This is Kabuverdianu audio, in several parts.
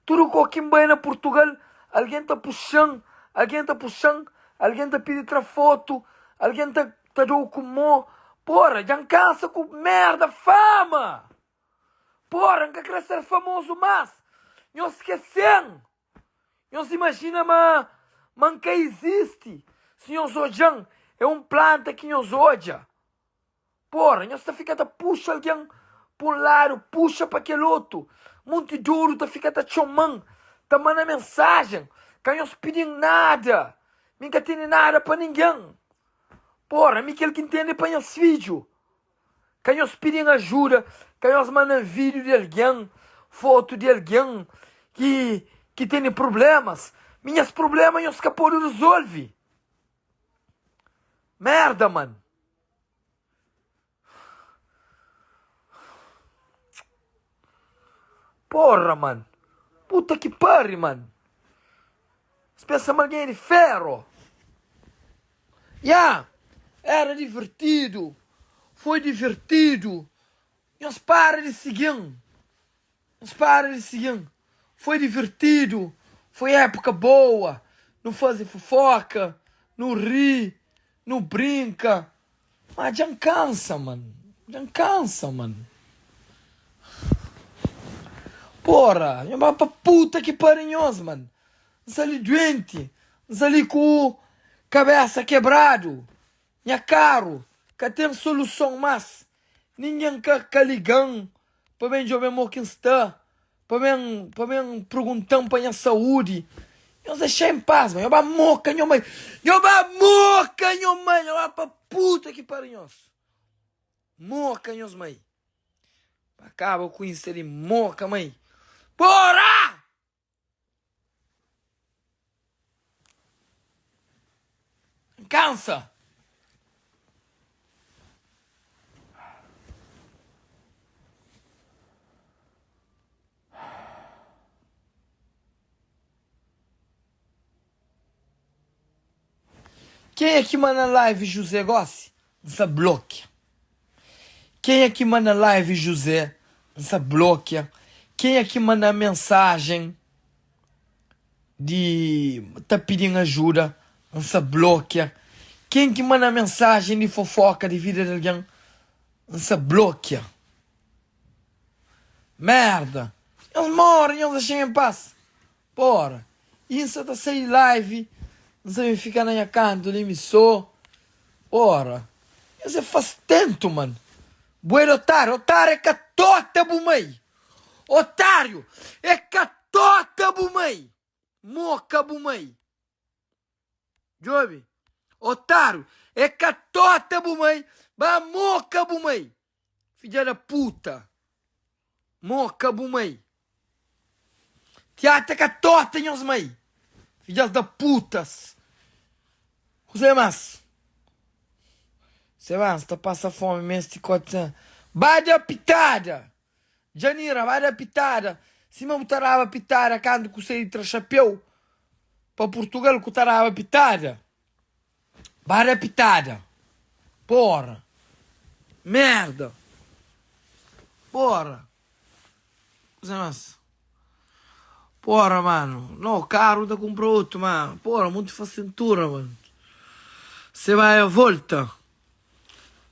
Tudu ko ki N bai na Purtugal, algen ta puxa-m, algen ta puxa-m, algen ta pidi tra fotu, algen ta ta da-u ku mô. Porra, dja N kansa ku merda fama! Porra, N ka kre ser famozu más! Nhos skese-m! Nhos imajina ma ma N ka izisti? Si nhos odja-m, é un planta ki nhos odja. Porra, nhos ta fika ta puxa algen pa un ladu, puxa pa kel otu. Monti dodu ta fika ta txoma-m, ta manda mensajen. Ka nhos pidi-m nada. Mi N ka tene nada pa ningen. Porra, mi kel ki N tene é pa nhas fidju. Ka nhos pidi-m ajuda, ka nhos manda-m vídiu di algen, fotu di algen ki ki tene prublémas. Mi nhas prubléma nhos ka pode rezolve. Merda, man. Porra, man. Puta ki pari, man. Es pensa ma algen é di feru. Ya, era divertidu, foi divertidu. Nhos para di sigi-m, nhos para di sigi-m. Foi divertidu, foi épuka boa. Nu faze fofoka, nu ri, nu brinka. Ma dja N kansa, man, dja N kansa, man. Porra, nho ba pa puta ki pari nhos, man. N sta li duenti, N sta li ku kabesa kebradu, nha karu ka ten soluson mas, ningen ka ka liga-m pa ben djobe-m mo ki N sta, pa ben pa ben pergunta-m pa nha saúdi. Nhos dexa en pas, man. Nho ba moka nho mai, nho ba moka nho mai, nho ba pa puta ki pari nhos. Moka nhos mai. Pa kaba ku insta di moka mai. Porra! N kansa. Kenha ki manda live José gosi N sa blokia Kenha ki manda live José N sa blokia Kenha ki manda mensagem di ta pidin ajuda N sa blokia Ken ki manda mensagem di fofoka di vida di algen N sa blokia Merda Nhos more nhos dexa-m em paz Pora, i N sa ta sai di live, N sa ben fika na nha kantu li mi so. Pora, nhos é fastentu man. Bu é di otáriu, otáriu é katota bu mai. Otáriu é katota bu mai. Moka bu mai. Djobe, otáriu é katota bu mai, ba moka bu mai. Fidja da puta. Moka bu mai. Tiata ka tota nhos mai. Fidjas da putas. Kuzê mas? Sebas ta pasa fomi mesti kota. Ba da pitada. Janira ba da pitada. Sima bu ta daba pitada kantu ku sai di tra xapeu pa Portugal ku ta daba pitada. Ba da pitada. Porra. Merda. Porra. Kusa mas. Porra, mano. No, carro ta cumpra outro, ma. Porra, muito facentura, mano. Você vai a volta.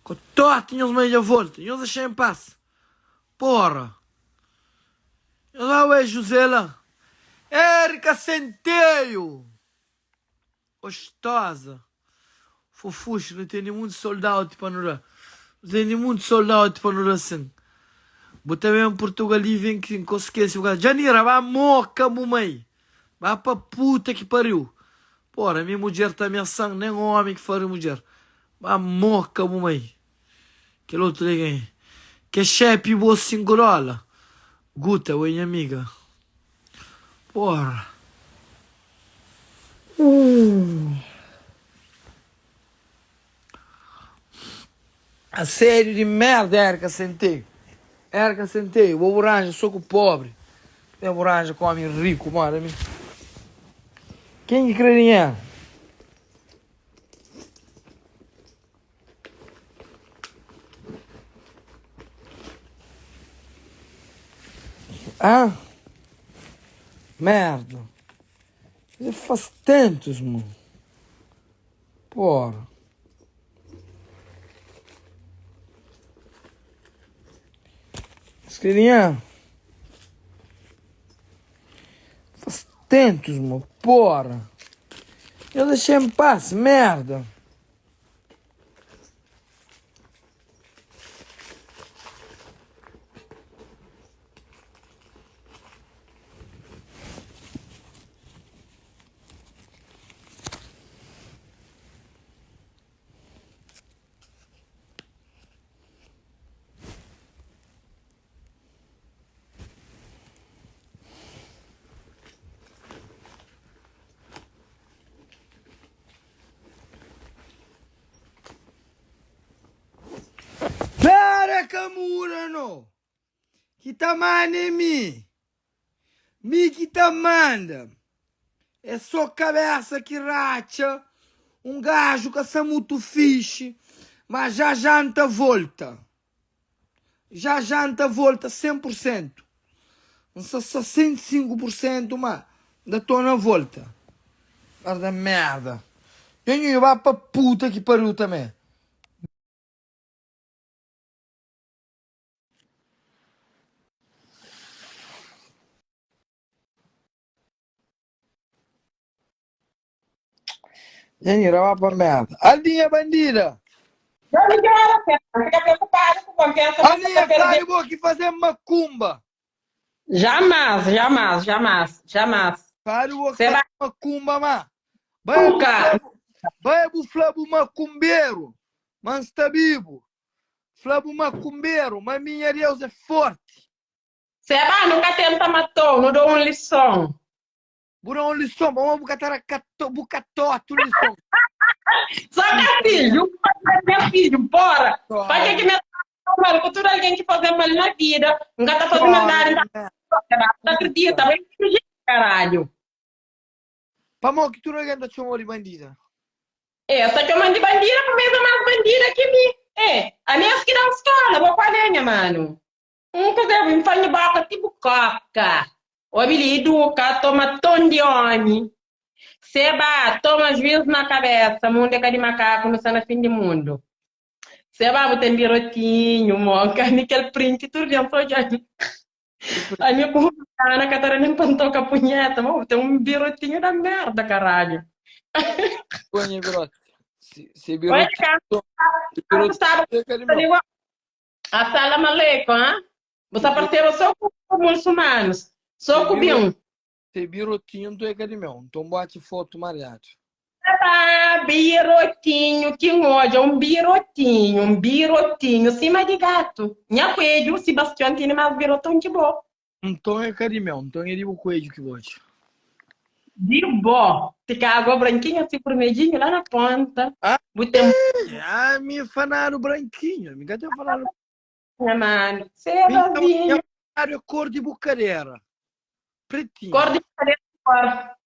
Com tote, nhos meia volta. Nhos deixa em paz. Porra. Nhos vai ué, José lá. Erika Centeio. Gostosa Fofuxu nu tene munti sold out pa nu da Nu tene munti sold out pa nu da sin Bu ta ben Portugal li ven ki N ka skese bu ka Janira ba moka bu mai Ba pa puta ki pariu Pora mi mudjer ta amiasan nen omi ki fari mudjer Ba moka bu mai Kel otu li kenha Ke xepi bo 5 dola Guta bo é nha amiga Porra Asédio di merda Erika Centeio Erika Centeio bo bu ranja so ku pobri Nha bu ranja ku omi riku moda mi Ken ki kre dinheru? Ah. Merda. Dja faz tentos, mano. Porra. Escrevinha. Faz tentos, mano. Porra. Eu deixei em paz, merda. Pera ka muda no. Ki ta manda é mi. Mi ki ta manda. É só kabesa ki ratxa. Um gajo ka sa mutu fixe, mas já já N ta volta. Já já N ta volta 100%. N sa 65% ma nda tô na volta. Merda merda. Nho nho ba pa puta ki pariu tamé. Nhanira ba pa merda. Aldinha bandida. Não me chora, fica preocupado com confiança. Aldinha, claro, bo que fazer macumba. Jamais, jamais, jamais, jamais. Claro, bo que fazer macumba, ma. Vai, vai, bu fla bu macumbeiro. Mas está vivo. Fla bu macumbeiro, mas minha Deus é forte. Seba, nunca tenta matou, não dou um lição. Bu da un lison, pamodi bu ka ta da kato, bu ka torta un lison. Só nha fidju, nha fidju, porra. Pa ke ki me ta mal ku tudu algen ki faze mal na vida, N ka ta faze maldadi, N ta ta akredita, bai caralho. Pamodi ki tudu algen ta txoma di bandida? É, ta txoman di bandida pamodi es é más bandida ki mi. É, ami es ki da-m skola, bo kual é nha manu? Un kuze bu nfanhi boka ti bu koka. Obi li iduka toma ton di omi. Se ba toma juiz na kabesa mundu é ka di makaku nu sta na fin di mundu. Se ba bu ten birotinhu moka mi kel print tudu dia nta odja ami ku Ana ka ta da nen pa ntoka punheta ma bu ten un birotinhu da merda karalhu. Ponha biroti. Se birotinhu. Se birotinhu. Assalam aleikum, ah? Bu sa parseba só ku muçulmanos, só ku bin. Se birotinho nton é ka di meu, nton bu atxa foto mariadu. Ah, birotinho ki N odja, un birotinho, un birotinho sima di gatu. Nha kuedju, Sebastião, tene más biroton ki bo. Nton é ka di meu, nton é di bu kuedju ki bu odja. Di bo, fika água brankinha si burmedjinho lá na ponta. Ah, Bu ten. Ah, mi fanadu branquinho, mi ka ten fanadu. Nha mano, Sebazinho. Mi fanadu é cor di bu cadera. Pretinho. Cor di bu cadera cor.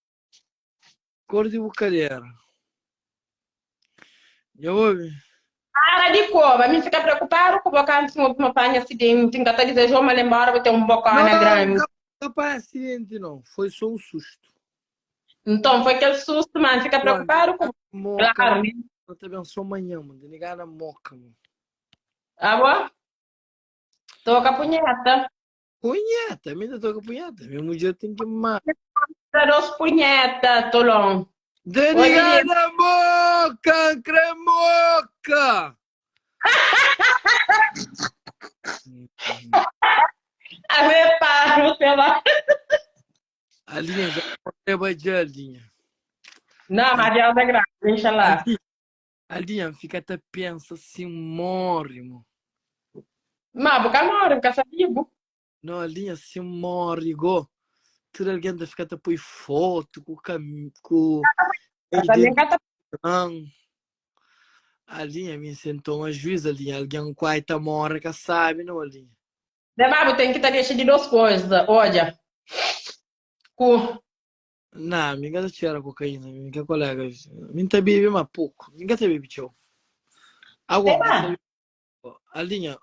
Cor di bu cadera. Dja obi? Para di koba, mi fika preokupadu ku bo kantu N obi ma panha asidenti, N ka ta dizejau mal enbora bu ten un bokona Não, grandi. ka, ka panha asidenti não, foi só um susto. Nton, foi kel sustu, ma N fika Pô, preokupadu ku bo. moka, Klaru, ne? N ta ben só manhã, mano, tene gana moka, mano. Abo? Toka punheta. Punheta, mi ta toka punheta, mi mudjer ten ki mata. Ta dos punheta, tolon. Tene gana moka, N kre moka. Ave pá, você lá. Alinha, já leba dja, Alinha. Não, mas Deus é grande, inshallah. Alinha, fica ta pensa assim, morre, mo. Mas bu ka morre, bu ka sa bibu. Não, Alinha, se morre, go. Tudo alguém ta fica ta põe foto com cam... com Também ka ta Alinha, me sentou uma juiz, Alinha. Alguém quai ta morre, ka sabe, não, Alinha. Deba, bu ten ki ta dexa di dos coisa, odja. Ku Não, mi ka ta txera cocaína, mi ka colega. Mi ta bebe, mas pouco. Mi ka ta bebe txeu. Agora, Seba. Alinha,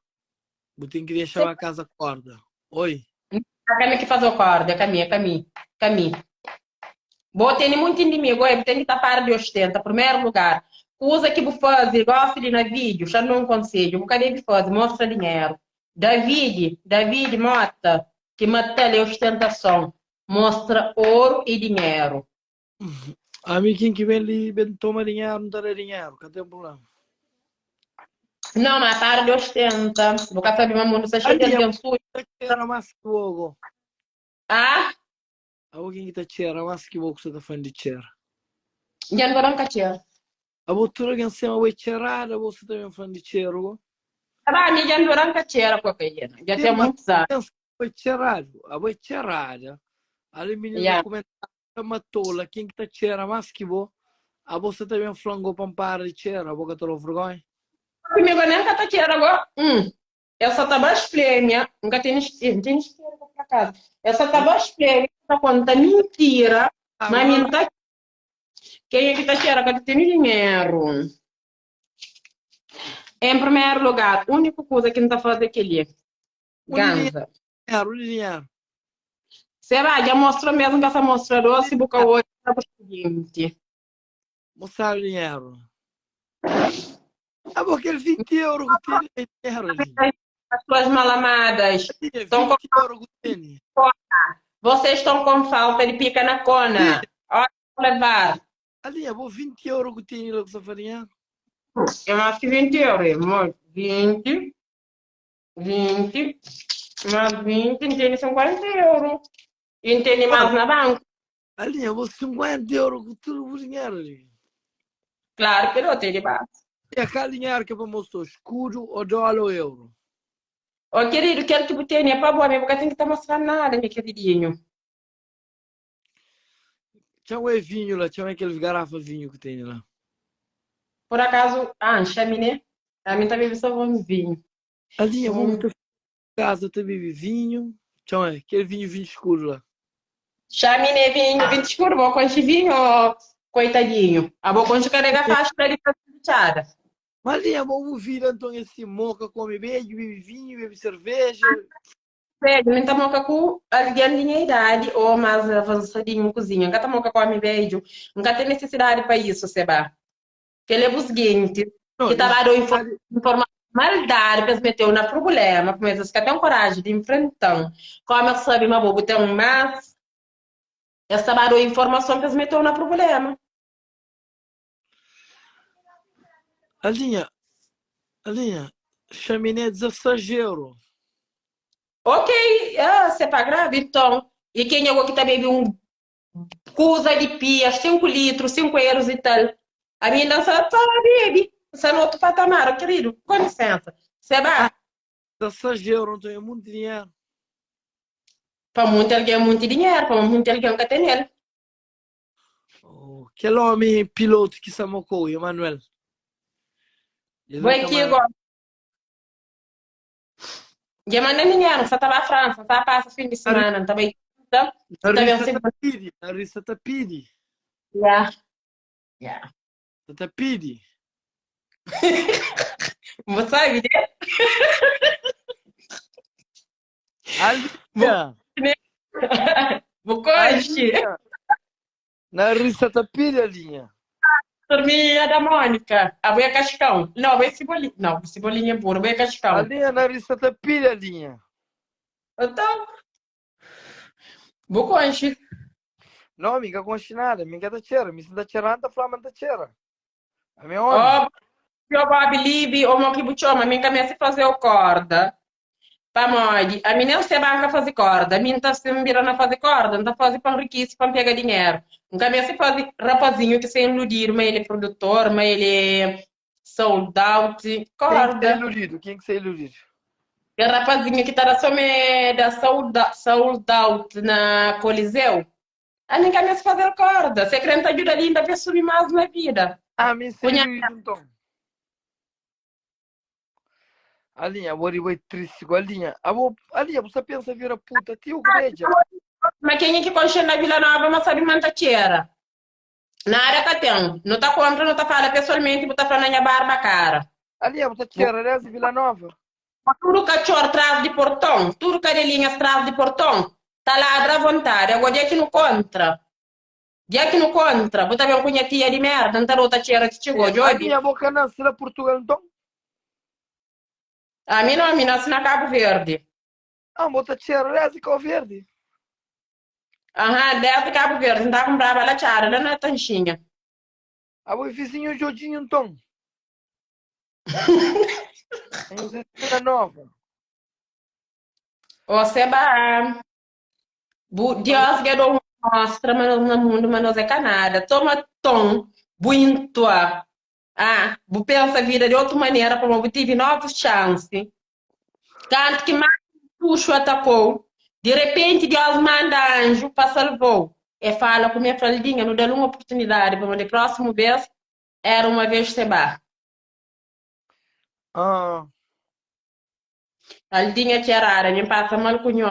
bu tem que deixar a casa corda. Oi. A kami ki faze o corda, é kami, é kami. Ka mi. Bo tene munti indimigu, oi, bu ten ki ta para di ostenta, primeru lugar. Kuza ki bu faze gosi li na vídiu, xa N da un konsedju, bu ka debe faze, mostra dinheru. Davidi, Davidi mota ki mata-l é ostentason, mostra oru i dinheru. Ami ken ki ben li ben toma dinheru, N ta da dinheru, ka ten prubléma. Não, ma para di ostenta. Bu ka sabe ma mundu sta xeiu di Ali, algen suju. ta txera más ki bo go. Ah? Abo ken ki ta txera más ki bo ku sa ta fla di txera? Dja N ta da-m ka txera. Abo tudu algen sema bo é txerada, abo sa ta ben fla di txeru go. Ba, mi dja N dura-m ka txera kokaína. Dja Sim, ten mas muitus anu. pensa, abo é txeradu, abo é txerada. Ali mininu Ya. na kumentáriu ta matola, ken ki ta txera más ki bo? Abo sa ta ben fla-m go pa N para di txera, abo ka ta da-u vergonha? Comigo nem ka ta txera go. Hum. El sa ta basflemia, N ka tene, N tene spera por acaso. El sa ta basflemia, ta konta mintira, ma mi N ta Kenha ki ta txera ka ta tene dinheru. Em primeru lugar, úniku kuza ki N ta faze é kel-li, ganza. Dinheru, dinheru. Será? Dja mostra mesmu, N ka sa mostra dosi, bu ka odja bu seguinte. Mostrar dinheru. Abo kel 20 euro ku tene é dinheru ali. As suas malamadas estão com 20 euro ku tene. Vocês estão com falta de pica na cona. Olha, vou levar. Ali, abo 20 euro ku tene lá ku sa farinha. É mais que 20 euros, é muito. 20, 20, mais 20, entende? São 40 euros. Entende mais na banca. Ali, abo 50 euro ku tudo bu dinheru ali. Claro que não tem de base. E aquele dinheiro que é para mostrar escudo ou dólar ou euro? Ó, querido, quero que bu tenha é pa bo, amigo, ka tem que tá mostrar nada, meu queridinho. Tchau é vinho lá, tchau é aquele garrafa vinho que tem lá. Por acaso, ah, chaminé, a mim também só bom vinho. Ali, eu vou muita casa ta bebe vinho. Txon é, kel vinho vinho escuro lá. Chaminé vinho, vinho escuro, bo conche vinho, oh, coitadinho. A bo conche carrega faixa de fachada. Mas ali, bo bu vida então esse moca come beijo, bebe vinho, bebe cerveja. Beijo, nem ta moca com alguém de minha idade ou mais avançadinho cozinha. Nunca ta moca come beijo. Nunca tem necessidade para isso, seba. Kel é bu sginti ki ta ba da-u informason maldadi pa es mete-u na prubléma, pamodi es ka ten koraji di nfrenta-m. Kómu es sabe ma bo bu ten más, es ta ba da-u informason pa es mete-u na prubléma. Alinha, Alinha, chaminé 16 euro. Ok, ah, se pa gravi, nton. I kenha go ki ta bebe un Kuza di pia, 5 litru, 5 euros e tal. Ami inda N sa ta bebe, N sa na otu patamar, oh keridu, com lisensa. Seba. 16 euro nton é munti dinheru. Pa munti algen é munti dinheru, pa munti algen ka ten el. Oh, kel omi pilotu ki sa mokou, Emanuel. Bo é ki go. Dja manda dinheru, N sa ta ba Fransa, N sa pasa fin di simana, N ta bai quinta, N ta ben segunda. Pidi, Larissa ta pidi. Ya, ya. Ta ta pidi. Bu sabe, né? Alinha. Bu konxe? Larissa ta pidi, Alinha. Turminha da Mônica. Abo é cascão. Não, abo é cebolinha. Não, cebolinha é burro, abo é cascão. Alinha, Larissa ta pidi, Alinha. Então, bu konxe. Não, mi ka konxe nada, mi ka ta txera. Mi si N ta txera, N ta fla ma N ta txera. Ami é omi. Oh, yo Bob Libi, ô mo ki bu txoma, mi N ka meste faze-u korda. Pamodi, ami nen se banka faze korda, ami N ta sin bira na faze korda, N ta faze pa N rikise, pa N pega dinheru. N ka meste faze rapazinhu ki sta iludidu ma el é produtor, ma el é sold out. Ken ki sta Korda. iludidu? Ken ki sta iludidu? Kel rapazinhu ki ta da so me da sold out na Coliseu. Ami N ka meste faze-l korda. Se kre N ta djuda-l inda pa el subi más na vida. Ami N sta Ku nha iludidu nton. Alinha, abo riba é triste ku Alinha. Abo, Alinha, bu sta pensa vira puta tiu ku bedja. Ma kenha ki konxe na Vila Nova ma sabe ma N ta txera. Nada ka ten. Nu ta kontra, nu ta fala pesoalmenti, bu ta fla na nha barba kara. Alinha, bu ta txera desdi Vila Nova. Tudu katxor tras di porton, tudu kadelinhas tras di porton. Ta ladra a vontadi. Ago dia ki nu kontra, dia ki nu kontra, bu ta ben ku nha tia di merda, N ta da-u ta txera ti txiga, Eh, djobi. Aninha, bo ka nase la Purtugal nton? Ami no, ami nase na Kabu Verdi. Ah, bo ta txera desdi Kau Verdi? Aham, desdi Kabu Verdi, N ta kunpraba la txada, la na Tanxinha. Abo é vizinhu Djodjinhu nton? Nhos é Vila Nova. Ô Seba, bu Dios dja dou mostra ma nos na mundu ma nos é ka nada. Toma ton, bu intua. Ah, bu pensa vida di otu manera pamodi bu tive novus xansi. Kantu ki más puxu atakou, di repenti Dios manda anju pa salvou. E fala ku mi, e fla, Aldinha, nu da-l un oportunidadi pamodi prósimu bês era uma vez Seba. Ah. Aldinha txerada, mi N pasa mal ku nho.